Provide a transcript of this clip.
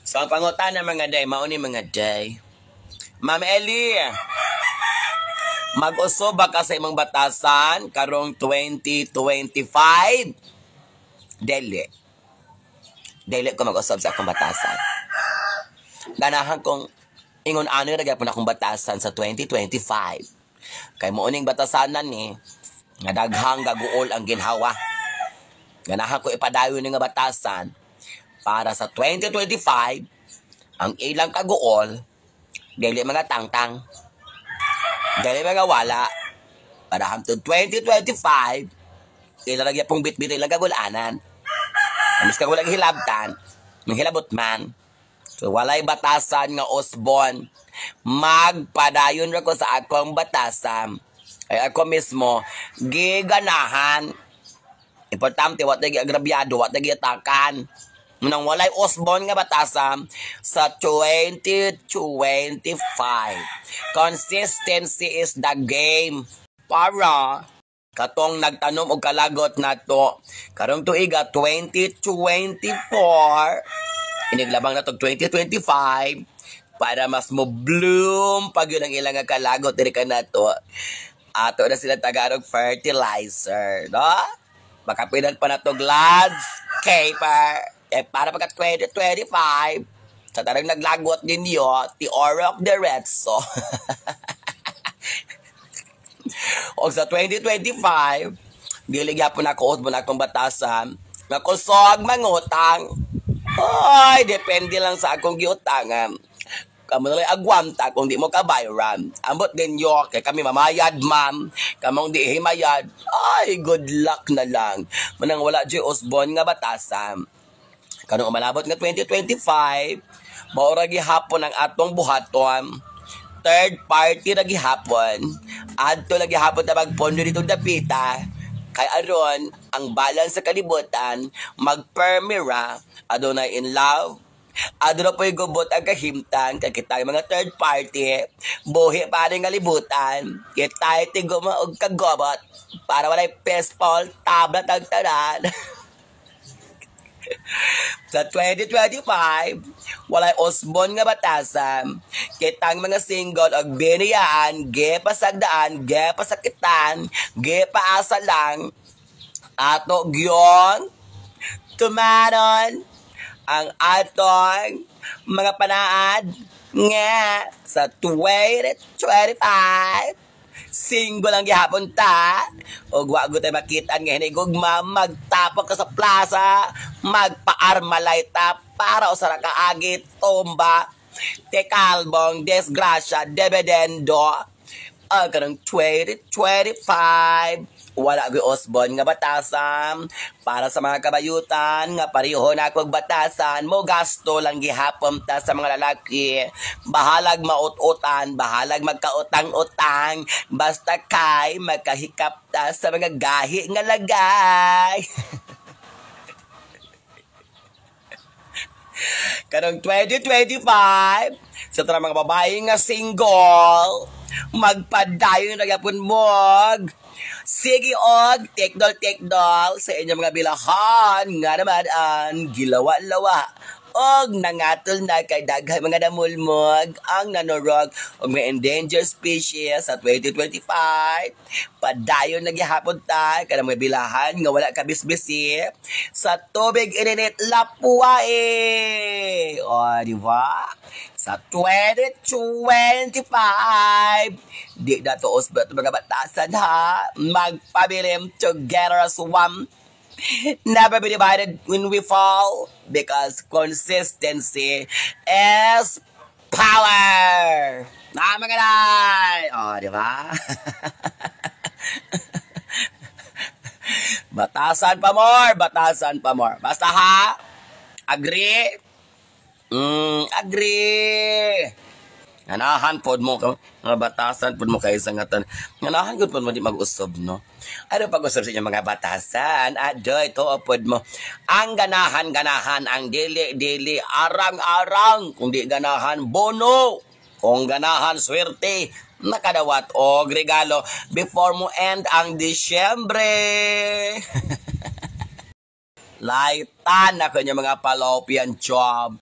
So ang pangutana, mga day, mao ni, mga day. Ma'am Ellie, mag-usob ba ka sa imong batasan karong 2025? Dili. Dili ko mag-usob sa akong batasan. Ganahan kong ingon ano ra gyapon akong batasan sa 2025. Kay mao ning batasanan ni nga daghang gaguol ang ginhawa. Ganahan ko ipadayon ni nga batasan para sa 2025 ang ilang kaguol dili mga tangtang, dili mga wala, para hangtod 2025 ila lagi pong bitbit ilang kagulanan. Amis ka walang hilabtan, hilabot man. So walay batasan nga usbon. Magpadayon ra ko sa akong batasan. Ay ako mismo giganahan. Importante wa tay agrabyado, wa tay giatakan. Nang walay usbon nga batasan sa 2025. Consistency is the game. Para katong nagtanom og kalagot nato karong tuiga 2024, iniglabang na tog 2025, para mas mo bloom pag yun ang ilang nga kalagot diri ka nato, ato na sila tagaan og fertilizer, no? Makapinan pa na tog landscaper eh, para pagka 2025 sa tarang naglagot ninyo ti orok diretso. O sa 2025, dili gyapon ako usbon akong batasan nga kusog mangutang. Ay, depende lang sa akong giutangan. Kamo na lang agwanta kung di mo kabayran. Ambot ninyo, kay kami mamayad, ma'am. Kamong di himayad. Ay, good luck na lang. Manang wala jud usbon nga batasan. Kanong umalabot nga 2025, mao ra gihapon ang atong buhaton. Third party ra gihapon. Adto ra gihapon ta magpondo dito dapita. Kay aron ang balance sa kalibutan magpermira, adunay in love. Aduna po'y gubot ang kahimtang kay kita mga third party buhi pa rin nga libutan. Kita tiguma og kagobot para walay peaceful tabla tag tanan. Sa 2025, walay usbon nga batasan. Kitang mga single og biniyaan, ge pasagdaan, ge pasakitan, ge paasa lang. Ato gyon, tumanon, ang atong mga panaad nga sa 2025 single ang gihapon ta og wa gud tay makit-an nga hinigugma. Magtapok ka sa plaza, magpaarmalay ta para usa ra kaagi tumba te kalbong disgrasya dividendo. Ang kanang 2025, wala gyud usbon nga batasan. Para sa mga kabayutan nga pareho na akong batasan, mo gasto lang gihapon ta sa mga lalaki. Bahalag maut-utan, bahalag magkautang-utang, basta kay magkahikap ta sa mga gahi nga lagay. Karong 2025, sa tanang mga babae nga single, magpadayon na gyapon mog sige og tekdol-tekdol sa inyong mga bilahan nga naman ang gilawa-lawa og nangatol na kay daghay mga damulmog ang nanorog og mga endangered species sa 2025. Padayon na gihapon ta kanang mga bilahan nga wala ka bisbisi sa tubig ininit lapuwae. O, di ba? Sa 2025, di na to usbot mga batasan ha. Magpabilim together as one. Never be divided when we fall because consistency is power. Na mga day! O, di ba? Batasan pa more, batasan pa more. Basta ha, agree? Agree. Ganahan pod mo nga batasan pod mo kay sa ngatan. Ganahan gud pod mo di mag-usob, no. Ano pag-usab sa inyong mga batasan? Adoy to pod mo. Ang ganahan ganahan, ang dili dili, arang-arang, kung di ganahan bono. Kung ganahan swerte nakadawat og regalo before mo end ang Disyembre. Laitan na kanya mga palopian job.